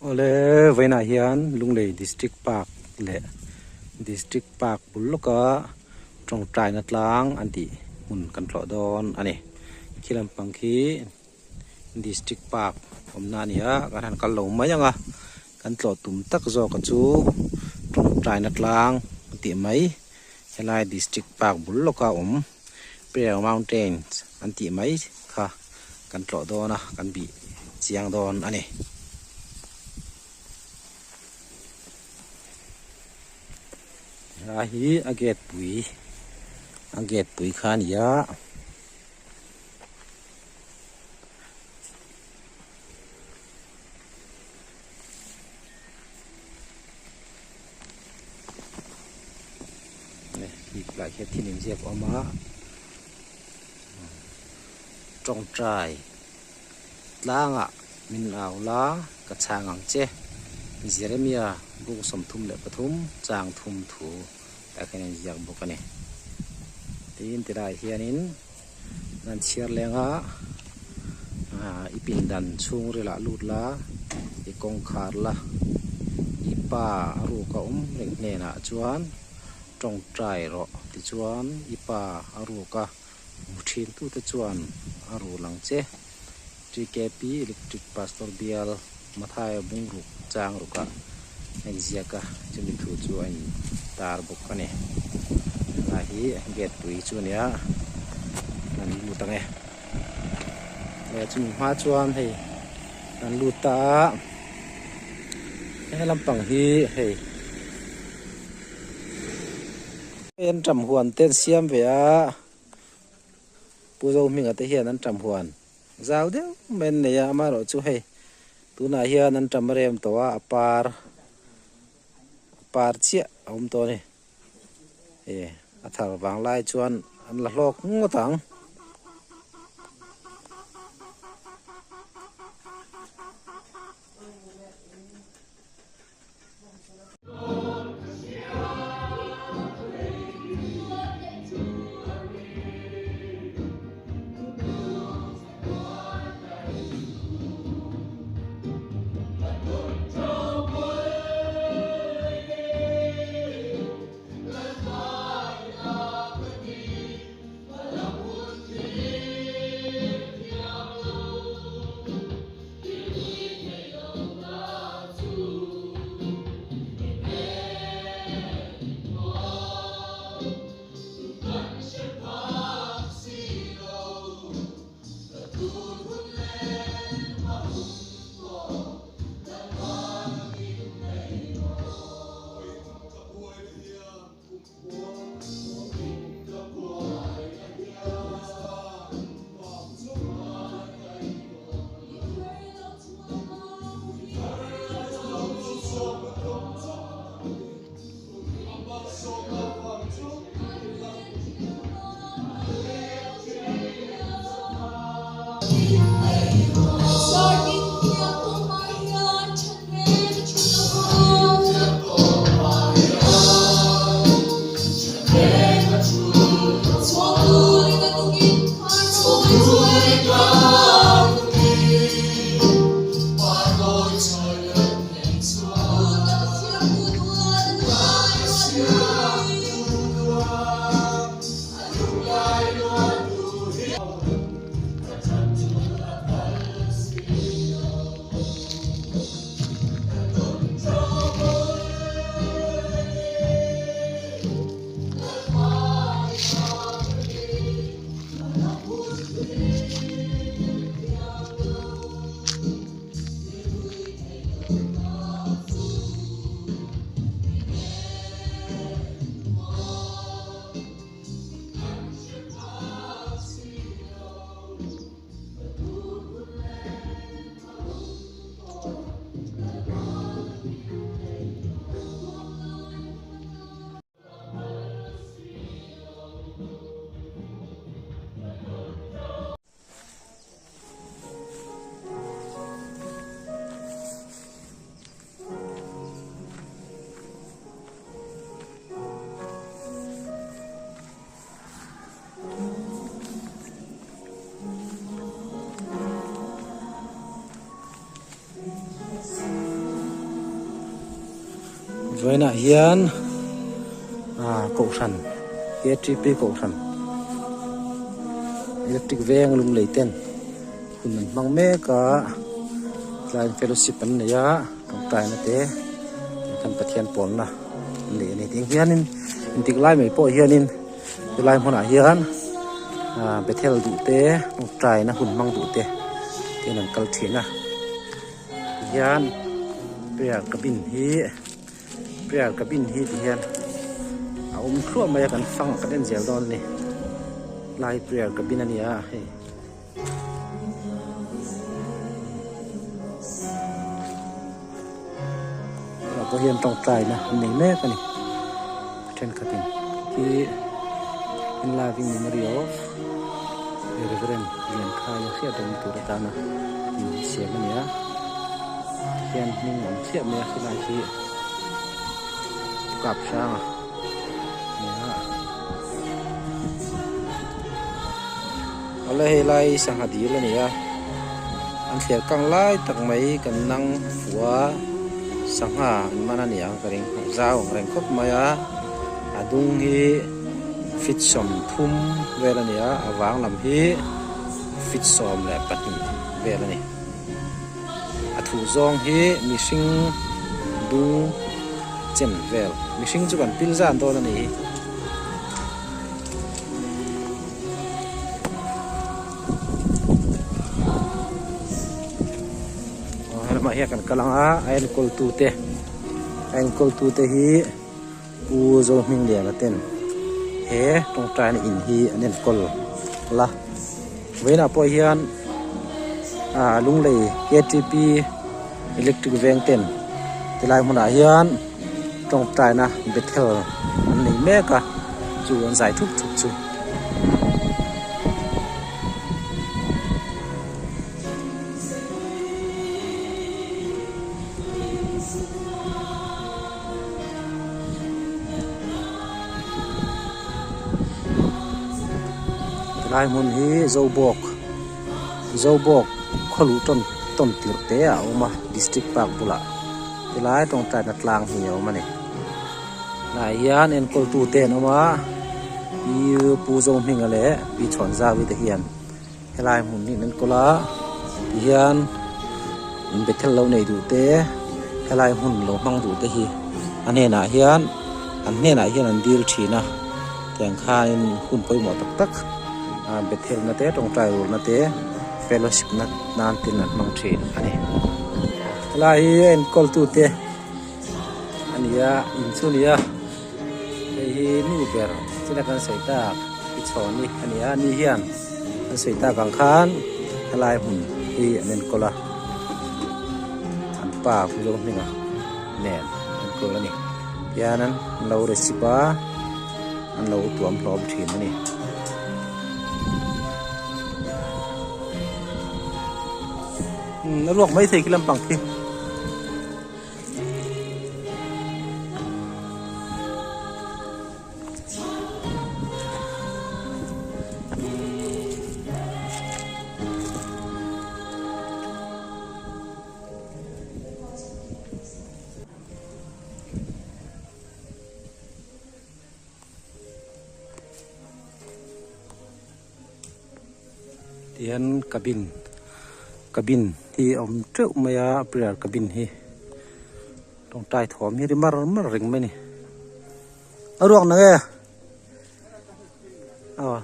Awle vawiinah hian Lunglei District Park leh District Park bul lawka tawngtaina tlang an tih hmun kan tlawh dawn a ni. Khi lampang khi District Park awmna a ni a, kan han kal lo mai ang a, kan tlawh tum tak zawk a chu tawngtaina tlang an tih mai helai District Park bul lawka awm Prayer Mountains an tih mai kha kan tlawh dawn a, kan bih chiang dawn a ni. Helai hi a gate pui a gate pui kha a ni a. Bik lah hian thil inziak a awm a tawngtai tlangah min au la ka chhang ang che Jeremia bung 33 chang thum thu tah khian a inziak bawk a ni tin tilaiah hianin an chhiar leng a ah i pindan chhungril ah lut la i kawngkhar la i pa a ruk a awm reng hnenah chuan tawngtai rawh tichuan i pa a ruk a hmu thin tute chuan a rul ang che TKP Electric Pastor Bial Mathaia bungruk chang rukah a inziak a chumi thu chu a in tar bawk a ni helai hi gate pui chu a nia kan lut ang e leh chumi hma chuan hei kan lut ta a he lampang hi hei hei an ṭam huan te an siam ve a Pu Zohminga te hian an ṭam huan zau deuh mai an nei a amaherawhchu hei tunah hian an ṭam rem tawh a a par a par chiah a awm tawh a ni e a thar vang lai chuan an la hlawk ngawt ang. Vawiinah hian ah kohhran KTP kohhran electric veng lunglei ten hun an hmang mek a tlaiin fellowship an nei a tawngtaina te kan Pathian pawlna an nei a ni tiang hianin intik lai mai pawh hianin helai hmunah hian ah bethel duh te tawngtaina hun hmang duh te ten an kal thin a. Tihian prayer cabin hi prayer cabin hi tihian a awm thluah mai a kan fang kan en zel dawn a ni lai prayer cabin a ni a hei. Tunah pawh hian tawngtaina an nei mek a ni thenkhatin khi in loving memory of Reverend Liankhaia hriat reng tur atana in siam a ni a tihian hming a awm thliah mai a helai hi kap hrang a ni a awle hei lai sangha dil a ni a an thliar kang lai tak mai kan nang fuh a sangha an man a ni ang ka ring zau ang reng khawp mai a a dung hi. Feet 30 vel a ni a, a vang lam hi feet 12 vel a ni. A thu zawng hi mihring dung chen vel, mihring chu kan pil zan dawn a ni hi. Aw helamah hian kan kal ang a, a enkawl tute a enkawl tute hi. Pu Zohmingliana ten he tawngtaina in hi an enkawl la. Vawiinah pawh hian ah Lunglei KTP electric veng ten tilai hmunah hian tawngtaina Bethel an nei mek a, chu an zai thup thup chu. Helai hmun hi Zobawk Zobawk khaw luh tawn tawn tirh te a awm a district park bulah helai tawngtaina tlang hi a awm a ni tlaiah hian enkawl tu te an awm a pi Pu Zohminga leh Pi Chhuanzawi te hian Helai hmun hi an enkawl a tihian in bethel lo nei duh te helai hmun lo hmang duh te hi a hnenah hian an hnenah hian an dil thin a tiang khanin hun pawimawh tak tak ah bethel na te tawngtai rulna te fellowship na nan ten an hmang thin a ni. Helai hi a enkawl tu te a ni a in chu a ni a hei hi nu ber china kan sawi tak i chhawni a ni a ni hian an sawi tak ang khan helai hmun hi an enkawl a an pa pu zo hminga nen an enkawl a ni tihian an lo receipt a an lo tuam hlawm thin a ni. A ruak maithei khi lampang khi. Tihian cabin cabin hi a awm teuh mai a prayer cabin hi tawngtai thawm hi ri mar mar reng mai a ni a ruak na nge aw.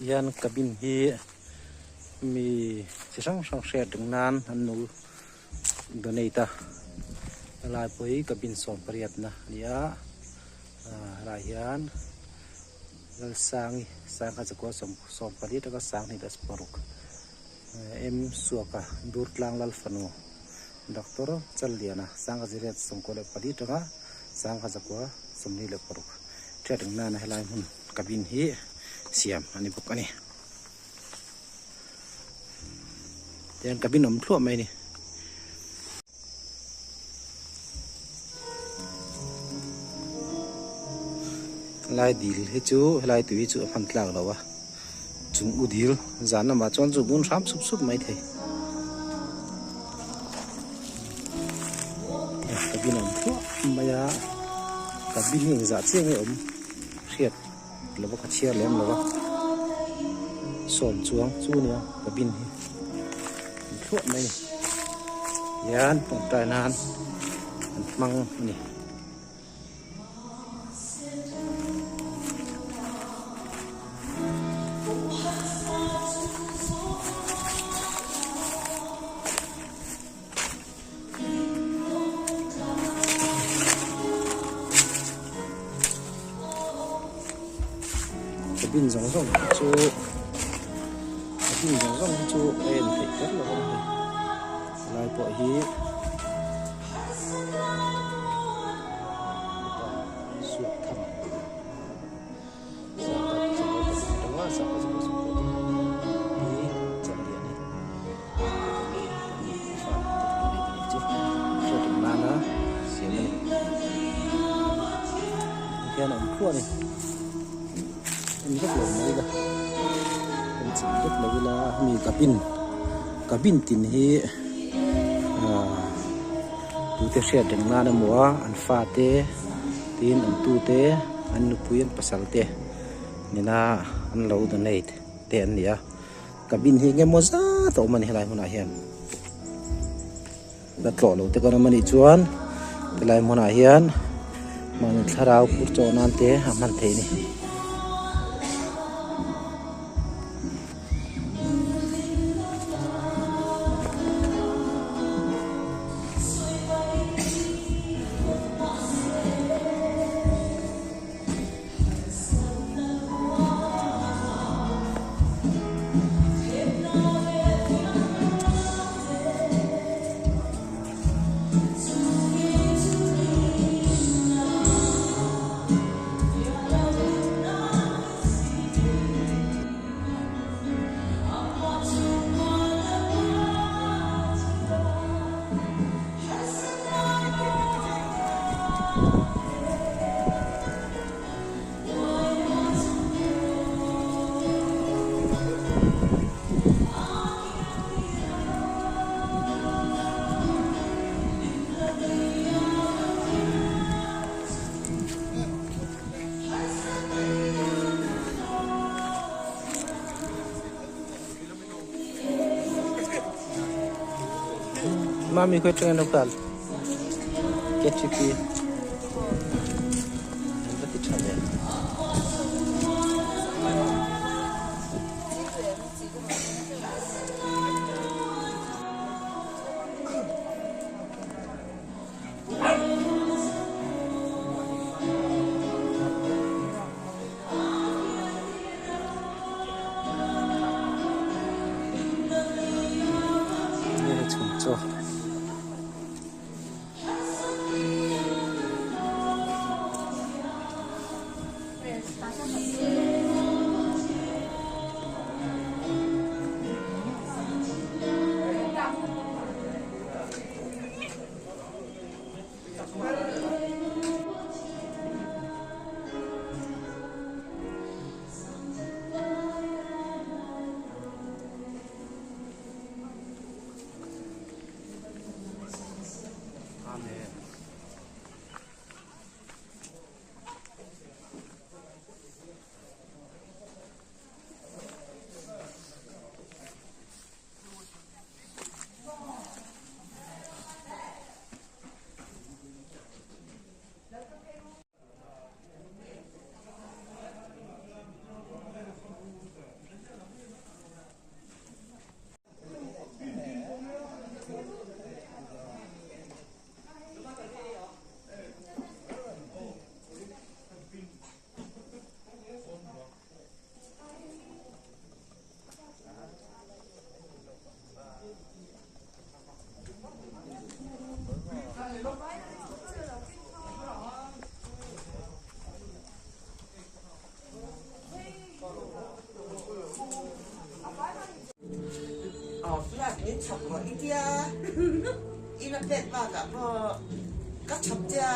Hian cabin hi mi chi hrang hrang hriat reng nan an lo donate a helai pawh hi cabin sawmpariat na a ni a ah helaiah hian Lalsangi sangha chakua sawmpali atanga sanghnih leh paruk M Suaka Durtlang Lalfanu Doctor Challiana sangha ziriat 94 atanga sangha zakua 26 hriat reng nana helai hmun cabin hi siam a ni bawk a ni. Tihian cabin awm thluah mai a ni. Helai dil hi chu helai tui hi chu a hman tlak lo a chung u dil zan lamah chuan chu bun hram sup sup mai thei cabin a awm thluah mai a cabin hi engzah chiah nge awm hriat lo va ka chhiar lem lo a sawm chuang chu nia cabin hi an thluah mai a ni tihian tawngtai nan an hmang a ni. Cabin zawng zawng hi chu cabin zawng zawng hi chu a en theih kher lo a ni helai pawh hi suak thang hian a awm thluah a ni en vek lo mai ila en chim vek lo ila mi cabin cabin tin hi ah tute hriat reng nan emaw a an fate tin an tute an nupui an pasal te nena an lo donate te an ni a cabin hi eng emaw zat a awm a ni helai hmunah hian la tlawh lo te kan awm a nih chuan helai hmunah hian mahni thlarau phur chawh nan te a hman theih a ni. Mami khawi atangin lo kal KTP an va ti tha ve. Chhun chaw. chhawp rawh i tia, ina pek bakah pawh ka chhawp che a.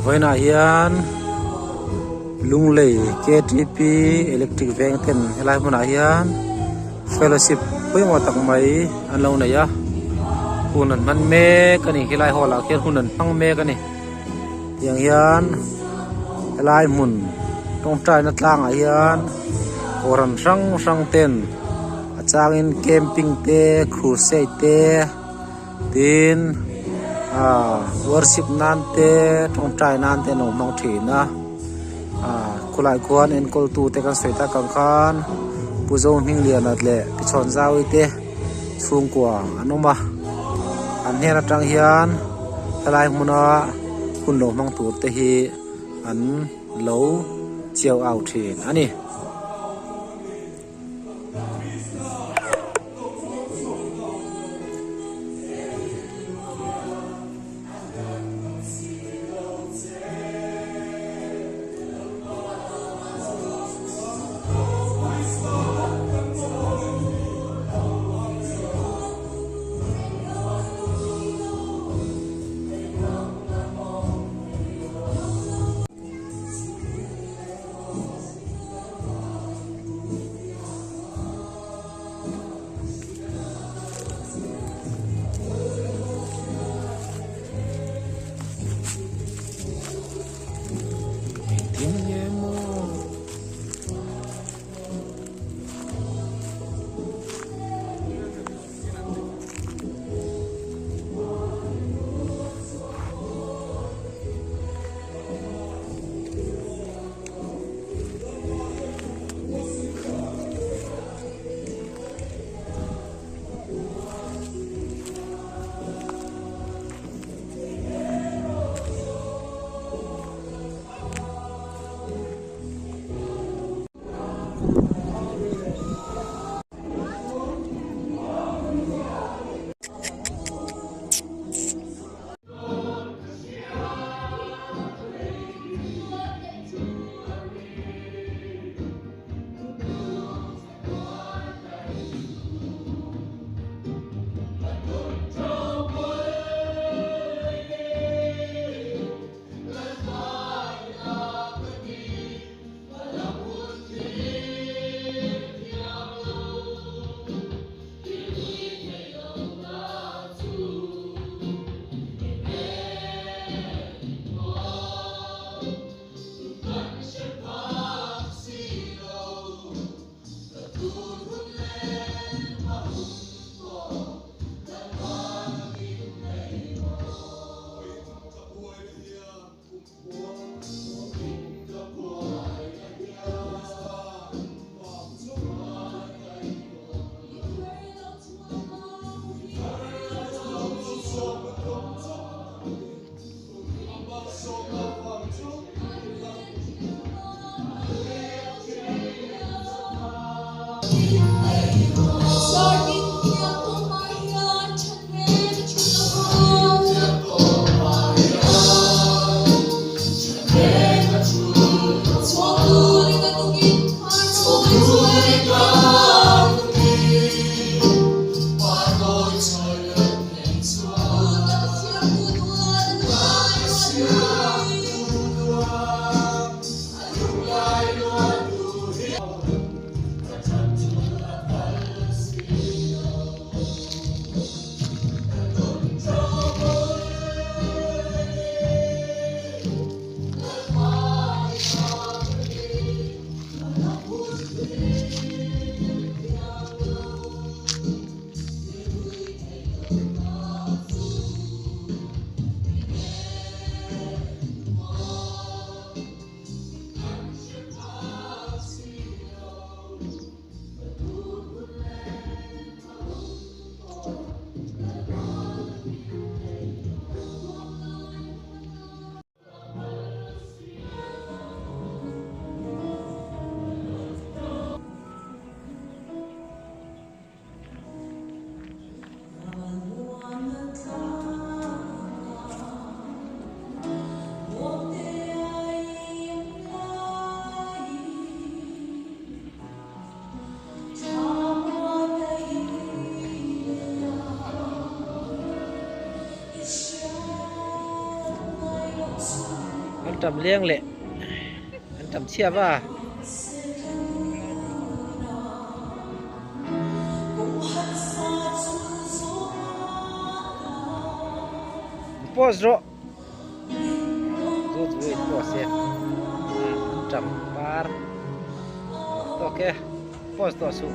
Vawiinah hian Lunglei ktp electric veng ten helai hmunah hian fellowship pawimawh tak mai an lo nei a hun an hman mek a ni helai hall ah khian hun an hmang mek a ni tiang hian helai hmun tawngtaina tlangah hian kawran hrang hrang ten a changin camping te crusade te tin ah worship nan te tawngtai nan te an lo hmang thin a ah khulai khuan enkawl tu te kan sawi tak ang khan Pu Zohmingliana leh Pi Chhawnzaui te chhungkua an awm a an hnen atang hian helai hmuna hun lo hmang tur te hi an lo chiau au thin a ni. Antam leng leh antam chhia va. Post rawh. Chu chu in post e. Antam par. Tawk e. Post tawh suh.